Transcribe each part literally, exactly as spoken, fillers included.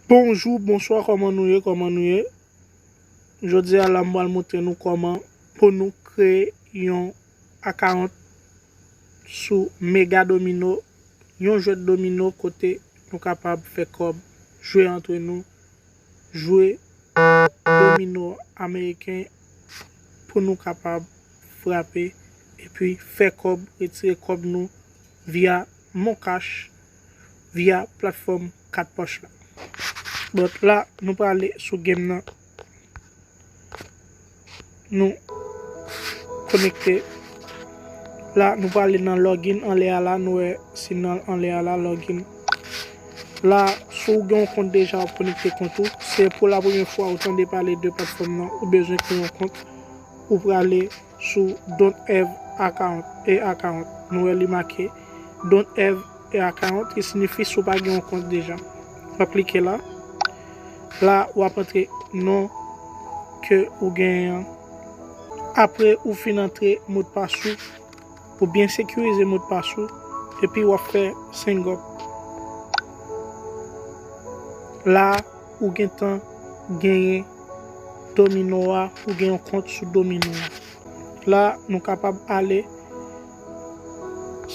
Bonjou, bonswa, kòman nou ye, kòman nou ye? Jodi a la, m pral montre nou kòman pou nou kreye yon akawont sou Mega Domino, yon jwèt domino kote nou kapab fè kòb, jwe antre nou, jwe domino ameriken pou nou kapab frape epi fè kòb, retire kòb nou via Moncash, via platfòm kat pòch la. But la, nou prale sou game nan. Nou konekte. La, nou prale nan login anlè a la, nou wè sinyal anlè a la, login. La, si w gen yon kont deja, w ap konekte kont ou. Se pou la premye fwa ou tande pale de platfòm nan, ou bezwen kreye yon kont, ou prale sou Don't Have Account, a account. Nou wè li make Don't Have a Account, ki siyifi si w pa gen yon kont deja. W ap klike la. La, w ap antre non ke ou genyen an. Apre ou fin antre modpas ou, ou byen sekirize modpas ou, epi w ap fè sign up. La, ou gentan genyen domino a, ou gen yon kont sou domino a. La, nou kapab ale.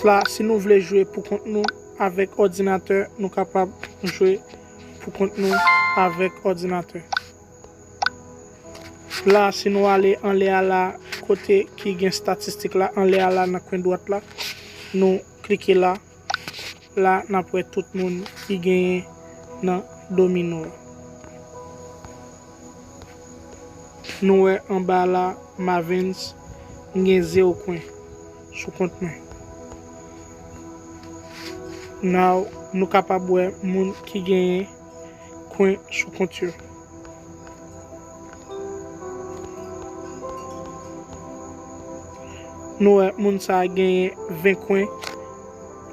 La, si nou vle jwe pou kont nou avèk òdinatè, nou kapab jwe pou kont nou avèk òdinatè. La, si nou ale anlè a la, kote ki gen statistik la, anlè a la, nan kwen dwat la, nou klike la. La, n ap wè tout moun ki genyen nan domino a. Nou wè anba la, Mavens, m gen zewo kwen sou kont mwen. Now, nou kapab wè moun ki genyen kwen sou kont yo. Nou wè moun sa a genyen ven kwen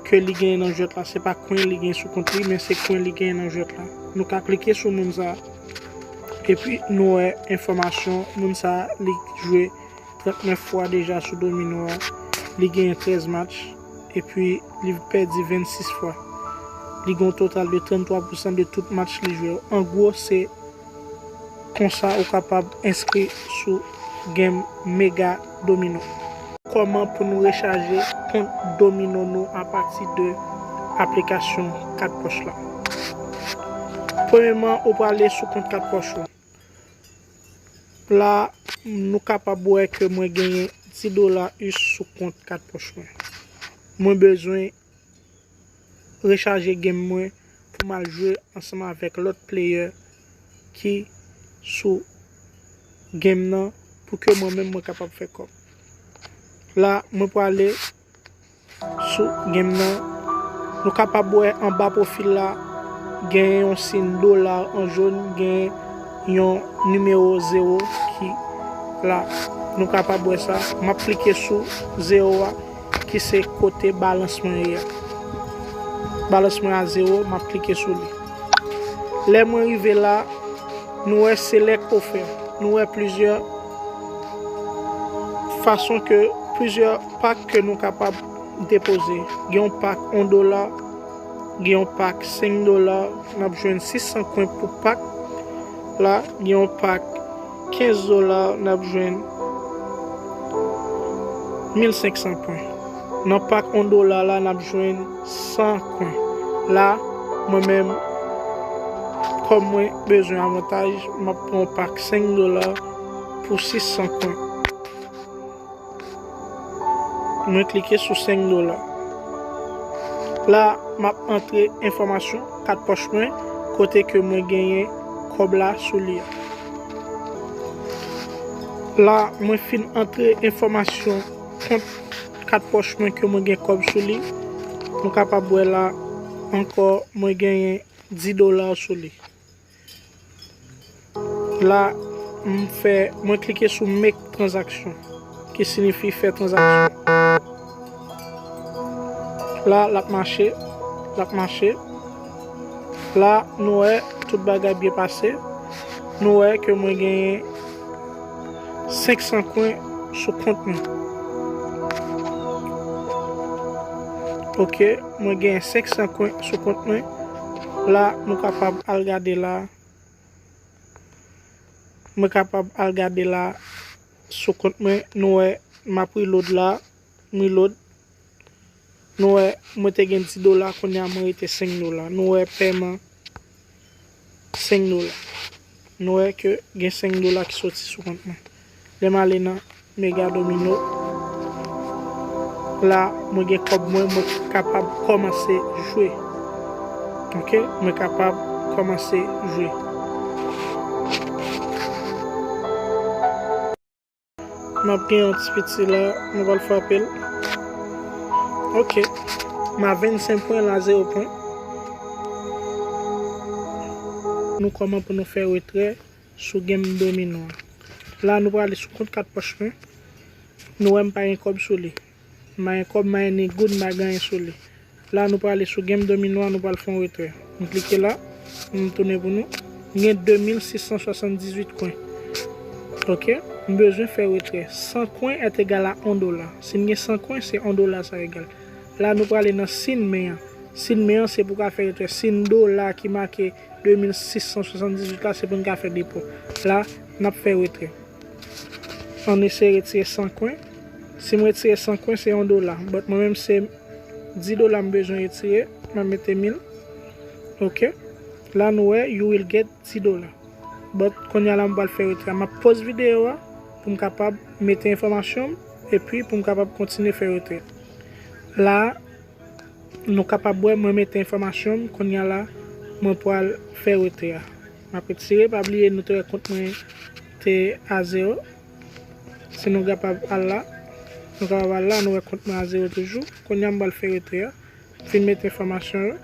ke li genyen nan jwèt la. Se pa kwen li genyen sou kont li, men se kwen li genyen nan jwèt la. Nou ka klike sou moun sa a. Epi nou wè enfòmasyon moun sa a, li jwe trannèf fwa deja sou domino a. Li genyen trèz match. Epi li pèdi vennsis fwa. Li gen yon total de tranntwa pousan de tout match li jwe yo. An gwo, se konsa ou kapab enskri sou game Mega Domino. Kòman pou nou rechaje kont domino nou apati de aplikasyon kat pòch la? Premyèman, ou prale sou kont kat pòch ou. La, nou kapab wè ke mwen genyen dis dola us sou kont kat pòch mwen. Mwen bezwen rechaje game mwen pou m al jwe ansanm avèk lòt player ki sou game nan pou ke mwen menm mwen kapab fè kòb. La, mwen prale sou game nan. Nou kapab wè anba pwofil la, genyen yon siy dola an jòn, genyen yon nimewo zewo ki la. Nou kapab wè sa. M ap klike sou zewo a, ki se kote balans mwen ye a. Balans mwen a zewo, m ap klike sou li. Lè mwen rive la, nou wè select offer. Nou wè plizyè fason ke, plizyè pak ke nou kapab depoze. Gen yon pak yon dola, gen yon pak senk dola, n ap jwenn sis san kwen pou pak la, gen yon pak kenz dola, n ap jwenn mil senk san kwen. Nan pak yon dola la, n ap jwenn san kwen. La, mwen menm, kòm mwen bezwen avantaj, m ap pran yon pak senk dola pou sis san kwen. Mwen klike sou senk dola. La, m ap antre enfòmasyon kat pòch mwen, kote ke mwen genyen kòb la sou li a. La, mwen fin antre enfòmasyon kont kat pòch mwen ke mwen gen kòb sou li. Nou kapab wè la ankò, mwen genyen dis dola sou li. La, m fè, mwen klike sou make transaction, ki siyifi fè tranzaksyon. La, l ap mache, l ap mache. La, nou wè, tout bagay byen pase. Nou wè ke mwen genyen senk san kwen sou kont mwen. Ok, mwen genyen senk san kwen sou kont mwen. La, nou kapab al gade la. Mwen kapab al gade la sou kont mwen. Nou wè, m ap reload la. M reload. Nou wè, mwen te gen dis dola, kounye a mwen rete senk dola. Nou wè, pèman senk dola. Nou wè ke gen senk dola ki soti sou kont mwen. Lè m ale nan Mega Domino, la, mwen gen kòb mwen, mwen kapab kòmanse jwe. Ok, mwen kapab kòmanse jwe. M ap gen yon ti piti la, mwen pral frape l. Ok, m a vennsenk pwen, la zewo pwen. Nou kòman pou nou fè retrè sou game domino an. La, nou prale sou kont kat pòch mwen. Nou wè m pa gen kòb sou li. M pa gen kòb, m pa gen ni goud, m pa gen anyen sou li. La, nou prale sou game domino an, nou pral fè yon retrè. M klike la, m tounen pou nou. M gen de mil sis san swasanndizuit kwen. Ok, m bezwen fè retrè. San kwen est égal à yon dola. Si m gen san kwen, se yon dola sa egal. La, nou prale nan sin men an. Sin men an, se pou ka fè retrè. Sin dola ki make de mil sis san swasanndizuit la, se pou n ka fè depo. La, n ap fè retrè. Ann eseye retire san kwen. Si m retire san kwen, se yon dola. But mwen menm, se dis dola m bezwen retire. M ap mete mil. Ok. La, nou wè, you will get dis dola. But kounye a la, m pral fè retrè. M ap poz videyo a pou m kapab mete enfòmasyon m epi pou m kapab kontinye fè retrè. La, nou kapab wè mwen mete enfòmasyon m, kounye a la, mwen pral fè retrè a. M ap retire, pa bliye nou te wè kont mwen te a zewo. Si nou kapab al la, nou kapab al la, nou wè kont mwen a zewo toujou. Kounye a m pral fè retrè a. M fin mete enfòmasyon yo.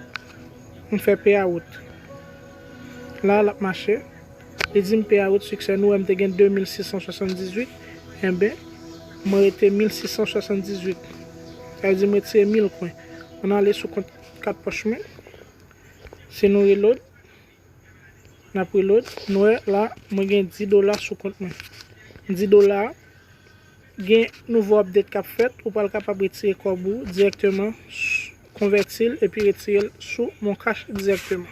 M fè payout. La, l ap mache. Li di m payout siksè, nou wè m te gen de mil sis san swasanndizuit. Enben, mwen rete mil sis san swasanndizuit. Sa vle di m retire mil kwen. Ann ale sou kont kat pòch mwen. Si nou reload, n ap reload. Nou wè la, mwen gen dis dola sou kont mwen. Dis dola, gen nouvo update k ap fèt, ou pral kapab retire kòb ou dirèkteman, konvèti l epi retire l sou Mon Cash dirèkteman.